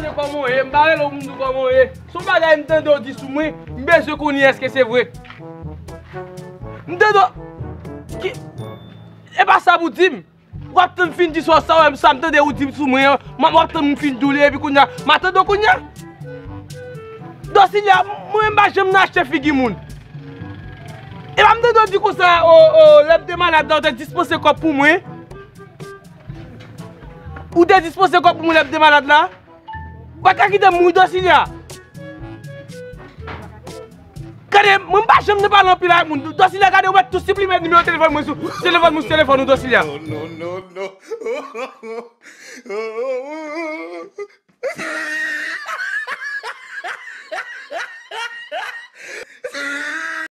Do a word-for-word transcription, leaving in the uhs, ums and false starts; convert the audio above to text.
Kòman w ye? M pa rele w pou m di w kòman w ye. Se yon bagay m tande w di sou mwen, m bezwen konnen èske se vre. M tande w. Ki, e pa sa pou di m. W ap tann m fin di sa, sa w, sa m tande ou di sou mwen an, m ap, w ap tann m fin di w li, epi kounye a, m a tande w kounye a. Dòsilya, mwen m pa janm nan achte figi moun. E pa m tande w di konsa, o, o, lè m te malad la, ou te dispanse kòb pou mwen. Ou te dispanse kòb pou mwen lè m te malad la. Ou pa ka kite m mouri, Dòsilya. Gade, mwen m pa janm nan pale anpil avèk moun. Dòsilya, gade, ou mèt tou siplimen nimewo telefòn mwen sou telefòn mwen, sou telefòn ou, Dòsilya. No, no, no, no.